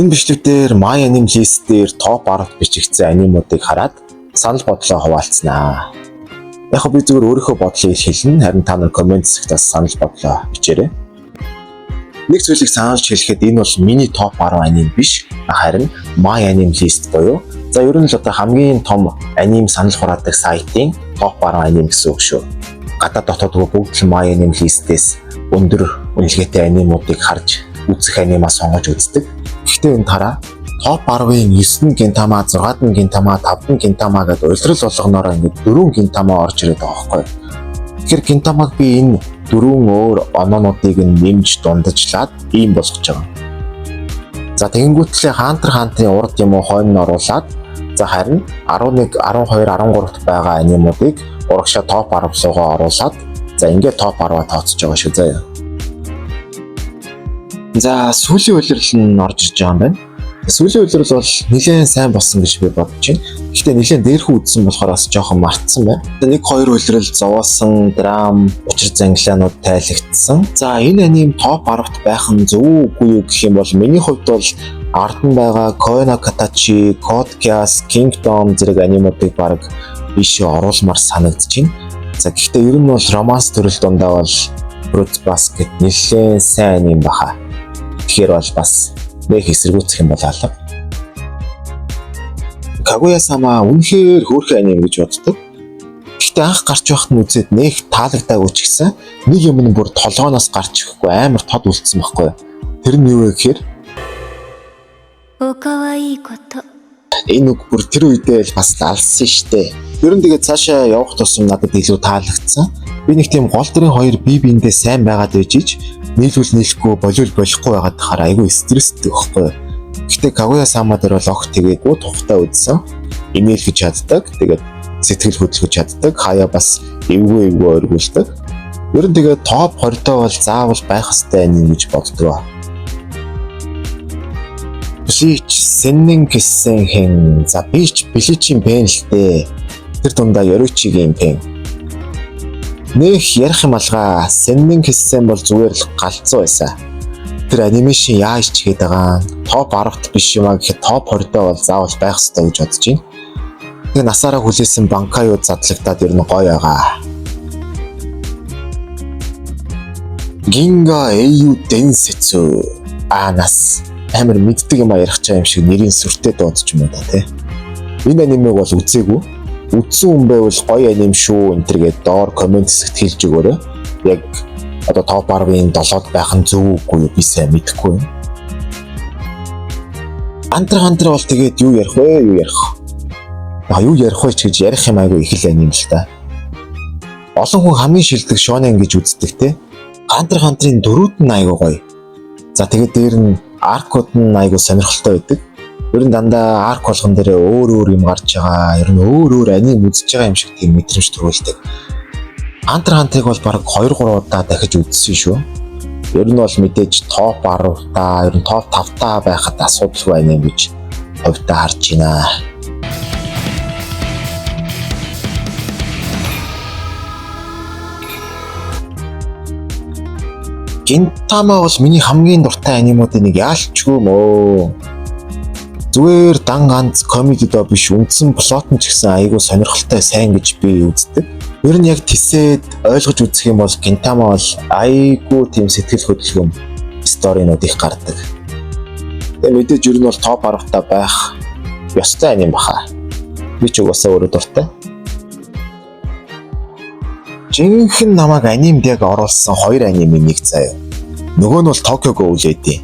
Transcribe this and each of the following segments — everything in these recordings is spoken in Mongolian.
Энэ бичлэг дээр My Anime List дээр топ 10-д бичигдсэн анимуудыг хараад санал бодлоо хуваалцсанаа. Яг би зүгээр өөрийнхөө бодлыг хэлнэ, харин та нар коммент хэсэгт бас санал бодлоо бичээрэй. Нэг зүйлийг сануулж хэлэхэд энэ бол миний топ 10 аним биш, харин My Anime List буюу за ер нь л одоо хамгийн том аним санал хураадаг сайтын топ 10 аним гэсэн үг шүү. Гадаад дотоодгүй бүгд л My Anime List-ээс өндөр үнэлгээтэй анимуудыг харж үзэх анимаа сонгож үздэг. Гэхдээ энэ тараа топ 10-ын 9 нь Гинтама, 6 нь Гинтама, 5 нь Гинтама гэдээ улирал болгоноор ингээд 4 Гинтама орж ирээд байгаа байхгүй. Тэгэхээр Гинтамаг би энэ дөрвөн өөр оноонуудыг нь нэмж дундажлаад ийм болгож байгаа. За тэгэнгүүтлээ Хантер Хантрын урд юм уу хойно нь оруулаад за харин 11, 12, 13-т байгаа анимуудыг урагшаа топ 10 руугаа оруулаад за ингээд топ 10-а тооцож байгаа шүү заяа. За сүүлийн улирал нь орж ирж байгаа юм байна. Сүүлийн улирал бол нэлээд сайн болсон гэж би бодож байна. Гэхдээ нэлээд дээрхүү үзсэн болохоор бас жоохон мартсан байна. 1 2 улирал зовоосон, драм, учир зангилаанууд тайлагдсан. За энэ аним топ 10-т байх нь зөв үгүй юу гэх юм бол миний хувьд бол ард нь байгаа Koe no Katachi, Code Geass, Kingdom зэрэг анимуудыг баг ийшээ оруулмаар санагдаж байна. За гэхдээ ер нь бол романс төрөл дундаа бол Fruits Basket нэлээд сайн аним баха. Тэгэхээр бол бас нэх эсэргүүцэх юм бол алга. Kaguya-sama үнэхээр хөөрхөн аним гэж боддог. Гэхдээ анх гарч байхад нь үзээд нэх таалагдаагүй ч гэсэн нэг юм нь бүр толгооноос гарч ирэхгүй амар тод үлдсэн байхгүй юу. Тэр нь юу вэ гэхээр おかわいいこと энэ үг бүр тэр үедээ л бас алсан штэ. Ер нь тэгээд цаашаа явах тусам надад илүү таалагдсан. Би нэг тийм гол дүрийн хоёр бие биендээ сайн байгаад байж ич нийлүүл нийлэхгүй болиул болохгүй байгаад тахаар айгүй стресстэй байхгүй юу. Гэхдээ Kaguya-sama дээр бол огт тэгээгүй тухтай үзсэн. Инээлгэж чаддаг. Тэгээд сэтгэл хөдлөж чаддаг. Хаяа бас эвгүй эвгүй оргиулдаг. Ер нь тэгээд топ 20-той бол заавал байх хэвээр аним гэж боддог. Bleach Sennin гэсэн хэн. За би ч Bleach-ийн fan л дээ. Тэр дундаа Yoruichi-гийн fan. Нэх ярих юм алгаа. Sennin гэсэн бол зүгээр л галзуу байсан. Тэр animation яаж ч гээд байгаа. Топ 10-т биш юм а гэхэд топ 20-той бол заавал байх ёстой гэж бодож байна. Тэгээ насаараа хүлээсэн Bankai-ууд задлагдаад ер нь гоё байгаа. Ginga Eiyuu Densetsu а нас амар мэддэг юм а ярих чаа юм шиг нэрийн сүртэй дуудаж юм да тий. Энэ анимыг бол үзээгүй. Үзсэн хүн байвал гоё аним шүү энэ төр гээд доор коммент хэсэгт хэлж өгөөрэй. Яг одоо топ 10-ын 7-д байх нь зөв үгүй юу би сайн мэдэхгүй юм. Антер хантер бол тэгээд юу ярих вэ? Юу ярих? А юу ярих вэ ч гэж ярих юм айгүй их л аним л та. Олон хүн хамгийн шилдэг шонен гэж үздэг те. Хантер хантрын дөрүүд нь айгүй гоё. За тэгээд дээр нь arc ууд нь айгүй сонирхолтой байдаг. Ер нь дандаа arc болгон дээр өөр өөр юм гарч байгаа. Ер нь өөр өөр аним үзэж байгаа юм шиг тийм мэдрэмж төрүүлдэг. Хантер хантрыг бол баг 2 3 удаа дахиж үзсэн шүү. Ер нь бол мэдээж топ 10 та, ер нь топ 5 та байхад асуудалгүй аним гэж хувьдаа харж байна. Гинтама бол миний хамгийн дуртай анимуудын нэг яалчгүй мөө. Зүгээр дан ганц комеди доо биш үндсэн plot нь ч гэсэн айгүй сонирхолтой сайн гэж би үздэг. Ер нь яг тисээд ойлгож үзэх юм бол Гинтама бол айгүй тийм сэтгэл хөдлөм story нууд их гардаг. Тэгээ мэдээж ер нь бол топ 10-та байх ёстой аним баха. Би ч угаасаа өөрөө дуртай. Жинхэнэ намайг анимд яг оруулсан хоёр анимын нэг заяа. Нөгөө нь бол Tokyo Ghoul лээ.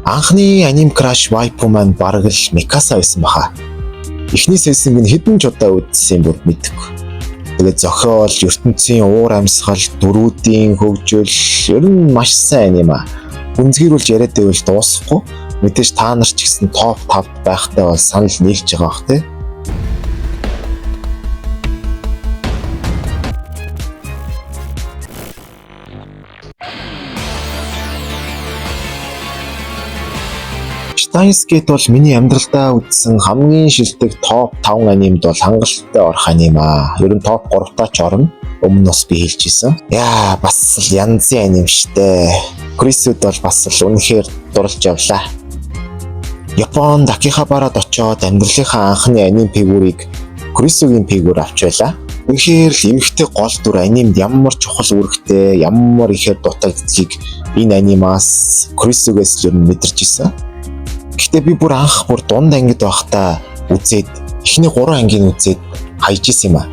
Анхны аним crush waifu маань бараг л Mikasa байсан баха. Эхний season г нь хэдэн ч удаа үзсэн юм бүр мэдэхгүй. Тэгээд зохиол, ертөнцийн уур амьсгал, дүрүүдийн хөгжил ер нь маш сайн аним аа. Гүнзгийрүүлж яриад байвал дуусахгүй. Мэдээж та нар ч гэсэн топ 5-д байхтай бол санал нийлж байгаа бах тий. Steins Gate бол миний амьдралдаа үзсэн хамгийн шилдэг топ 5 анимд бол хангалттай орох аним аа. Ер нь топ 3-таа ч орно. Өмнө нь бас би хэлж исэн. Яа, бас л янзын аним штэ. Крисүүд бол бас л үнэхээр дурлж явлаа. Японд Акихабарад очоод амьдралынхаа анхны аним фигурыг, Курисугийн фигур авч байлаа. Үнэхээр л эмэгтэй гол дүр анимд ямар чухал үүрэгтэй, ямар ихээр дутагддгийг энэ анимаас, Курисугээс л ер нь мэдэрч исэн. Гэхдээ би бүр анх бүр дунд ангид байхдаа үзээд, эхний 3 ангийг үзээд хаяж исэн юм а.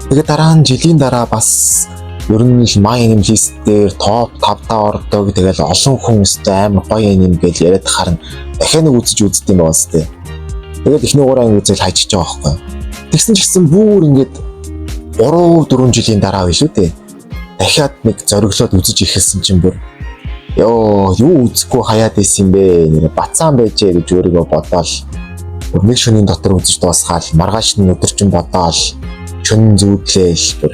Тэгээд дараа нь жилийн дараа бас ер нь л MyAnimeList дээр топ 5-даа ордог. Тэгэл олон хүн өстой амар гоё аним гэж яриад харна. Дахиад нэг үзэж үздэг юм байна сте. Тэгэл эхний 3 анги үзэл хайчиж байгаа байхгүй. Тэгсэн ч гэсэн бүр ингээд 3 4 жилийн дараа билүү дээ. Дахиад нэг зориглоод үзэж эхэлсэн чинь бүр ёо, юу үзэхгүй хаяад исэн юм бэ? Нэр бацаан байжээ гэж өөрийгөө бодоол бүр нэг шөнийн дотор үзэж дуусгаал, маргааш нь өдөржин бодоол, шөнө зүүдлээл бүр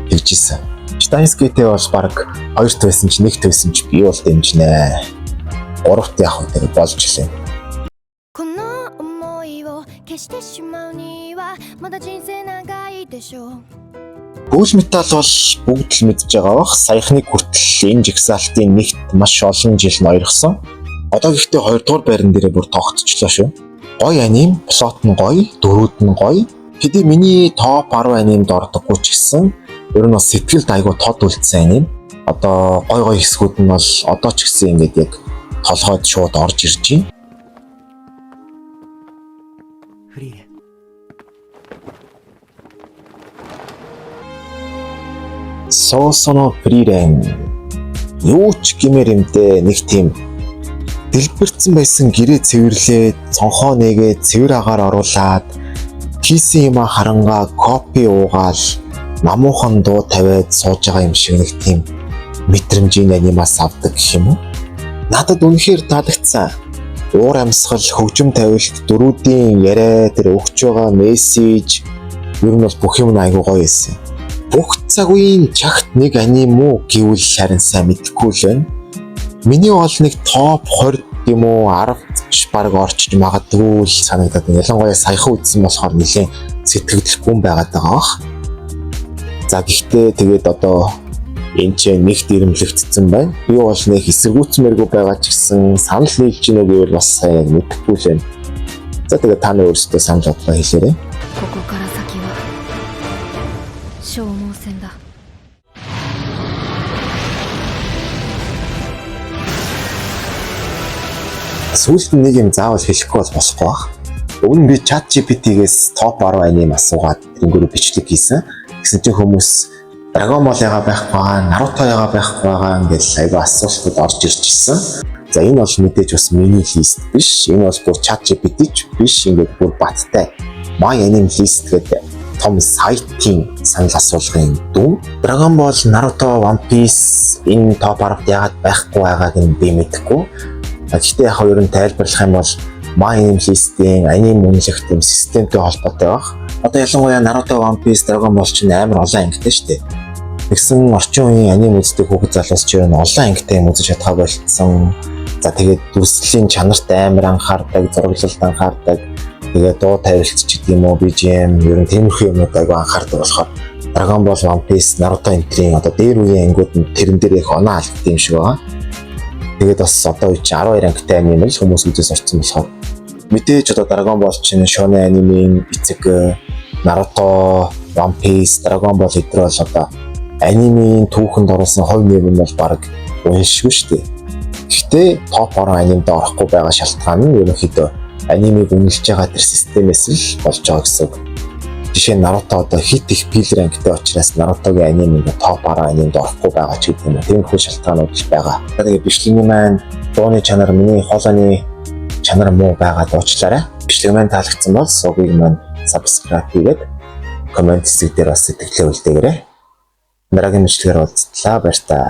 тэгжсэн. Steins Gate бол баг хоёрт байсан ч, нэгт байсан ч би бол дэмжинэ. Гуравт яг тэр болж лээ. この思いを消してしまうにはまだ人生長いでしょう。 Full Metal бол бүгд л мэдж байгаа бах. Саяхныг хүртэл энэ жагсаалтын нэгт маш олон жил ноёрхсон. Одоо гэхдээ 2 дугаар байран дээрээ бүр тогтчихлоо шүү. Гоё аним, plot нь гоё, дүрүүд нь гоё. Хэдий миний топ 10 анимд ордоггүй ч гэсэн ер нь бас сэтгэлд айгу тод үлдсэн аним. Одоо гой гой хэсгүүд нь бол одоо ч гэсэн ингээд яг толгойд шууд орж ирж байна. フリーレン。 Соосоно Фрирен юу ч гэмээр юмдээ, нэг тийм дэлбэрсэн байсан гэрээ цэвэрлээд, цонхоо нээгээд, цэвэр агаар оруулаад, хийсэн юма харангаа кофе уугаал, намуухан дуу тавиад сууж байгаа юм шиг нэг тийм мэдрэмжийн анимаас авдаг гэх юм уу? Надад үнэхээр таалагдсан. Уур амьсгал, хөгжим тавилт, дүрүүдийн яриа, тэр өгч байгаа мессеж ер нь бол бүх юм нь айгуу гоё байсан. Бүх цаг үеийн чагт нэг аним уу гэвэл харин сайн мэдэхгүй л байна. Миний бол нэг топ 20 юм уу, 10 ч баг орчиж магадгүй л санагдаад байна. Ялангуяа саяхан үзсэн болохоор нэлээд сэтгэгдлэхгүй байгаад байгаа бах. За, гэхдээ тэгээд одоо энэ ч нэг дэрэмлэгдсэн байна. Би бол нэг эсэргүүцмээргүй байгаа ч гэсэн санал нийлж гинэ гэвэл бас сайн яг мэдэхгүй л байна. За, тэгээд та нар өөрсдөө санал бодлоо хэлээрэй. ここから先は消耗戦だ。 Сүүлд нь нэг юм заавал хэлэхгүй бол болохгүй байх. Өмнө нь би ChatGPT-гээс топ 10 аним асуугаад тэрнгүүрээ бичлэг хийсэн. Тэгсэн чинь хүмүүс Dragon Ball яга байхгүй байгаа, Naruto яга байхгүй байгаа ингээл айгүй асуултууд орж ирж ирсэн. За, энэ бол мэдээж бас миний list биш. Энэ бол бүр ChatGPT ч биш. Ингээд бүр баттай MyAnimeList гэдэг том сайтын санал асуулгын дүн. Dragon Ball, Naruto, One Piece энэ топ 10-д яагаад байхгүй байгааг нь би мэдэхгүй. Гэхдээ яг ер нь тайлбарлах юм бол MyAnimeList-ийн аним үнэлэх тийм системтэй холбоотой баг. Одоо ялангуяа Naruto, One Piece, Dragon Ball чинь амар олон ангитай шүү дээ. Тэгсэн орчин үеийн аним үздэг хүүхэд залуус ч ер нь олон ангитай юм үзэж чадхаа болцсон. За, тэгээд дүрслийн чанарт амар анхаардаг, зураглалд анхаардаг. Тэгээд дуу тавилт ч гэдэг юм уу, BGM, ер нь тиймэрхүү юмнууд айгу анхаардаг болохоор Dragon Ball, One Piece, Naruto энтрийн одоо дээр үеийн ангиуд нь тэрэн дээр их оноо алдсан юм шиг байгаа. Тэгээд бас одоо үе чи 12 ангитай аним л хүмүүс үзээс орсон болохоор мэдээж одоо Dragon Ball чинь shonen анимын эцэг, Naruto, One Piece, Dragon Ball эдгээр бол одоо анимын түүхэнд оруулсан хувь нэр нь бол баг уншгүй шүү дээ. Гэхдээ топ 10 анимд орохгүй байгаа шалтгаан нь ерөнхийдөө анимыг үнэлж байгаа тэр системээс л болж байгаа гэсэн үг. Жишээ нь Naruto одоо хит их filler ангитай учраас Naruto-гийн аним ингээ топ 10 анимд орохгүй байгаа ч гэдэг юм уу. Тиймэрхүү шалтгаанууд л байгаа. Тэгээд бичлэгийн маань дууны чанар, миний хоолойны чанар муу байгаа, уучлаарай. Бичлэг маань таалагдсан бол сувгийг маань subscribe хийгээд, comment хэсэг дээр бас сэтгэлээ үлдээгээрэй. Дараагийн бичлэгээр уулзтлаа, баяртай.